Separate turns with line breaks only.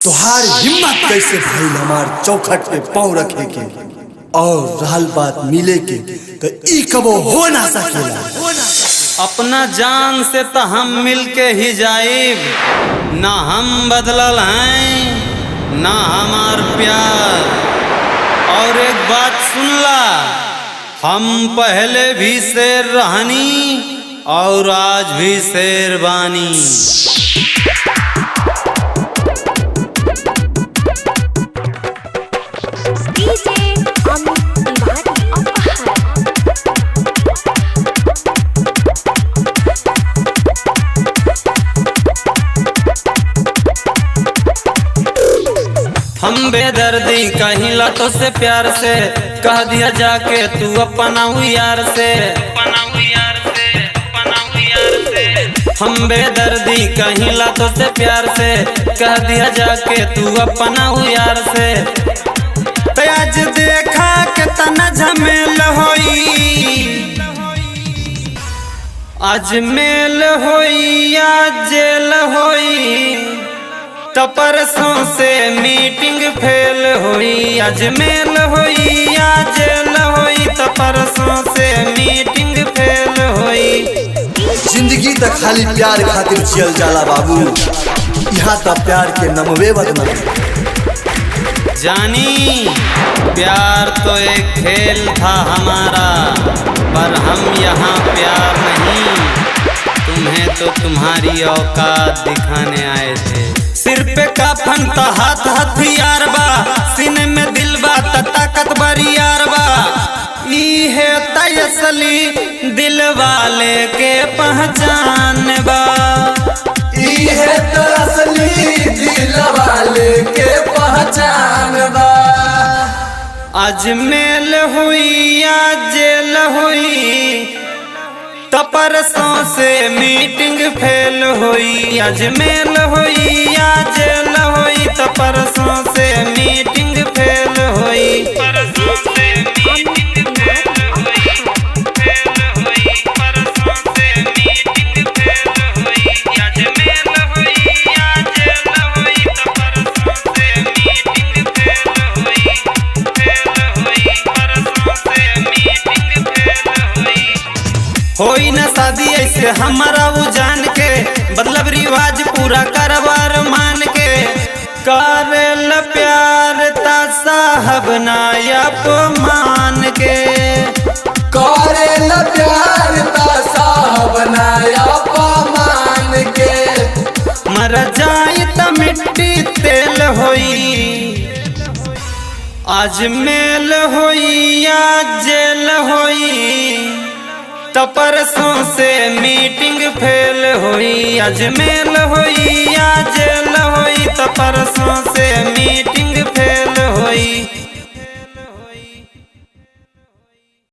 तोहार हिम्मत कैसे भइल हमार चौखट पे पाँव रखे के और रहल बात मिले के तो ई कबो हो ना सकेला।
अपना जान से तो हम मिल के ही जाइब ना, हम बदलल हैं ना हमार प्यार। और एक बात सुन ला, हम पहले भी शेर रहनी और आज भी शेर बानी।
DJ Amit Tiwari Apahar.
हम बेदर्दी कहीं लतों से प्यार से कह दिया जाके तू अपना यार से। हम बेदर्दी कहीं लतों से प्यार से कह दिया जाके तू अपना यार से। तो आज देखा के तना झमेल होई, आज मेल होई या जेल होई, तो परसों से मीटिंग फेल होई। आज मेल होई या जेल होई, तो परसों से मीटिंग फेल होई।
जिंदगी त खाली प्यार खातिर जियल जाला बाबू, यहाँ त प्यार के नमवे बदनाम।
जानी प्यार तो एक खेल था हमारा, पर हम यहाँ प्यार नहीं, तुम्हें तो तुम्हारी औकात दिखाने आए थे। सिर पे काफन तो हाथ हथियार बा, सीने में दिल बा त ताकत बरियार बा। ई है त असली दिल वाले के पहचान बा,
ई है त असली दिल वाले के पहचान बा।
आज मेल हुई या जेल हुई, तो परसों से मीटिंग फेल हुई। आज मेल हुई या जेल हुई, तो परसों से मीटिंग फेल हुई। परसों से मीटिंग फेल हुई, फेल हुई। परसों से मीटिंग फेल हुई। आज मेल हुई या जेल हुई, तो परसों से मीटिंग फेल हुई, फेल हुई। परसों से मीटिंग फेल हुई। होई न शादी ऐसे हमारा वो जान के, मतलब रिवाज पूरा करवार मान के। करेल प्यार ता साहब ना अपमान के,
करेल प्यार ता साहब ना अपमान के।
मर जाई त मिट्टी तेल होई, आज मेल होई या जेल होई, तो परसों से मीटिंग फेल होई। आज मेल होई या जेल होई, तो परसों से मीटिंग फेल होई।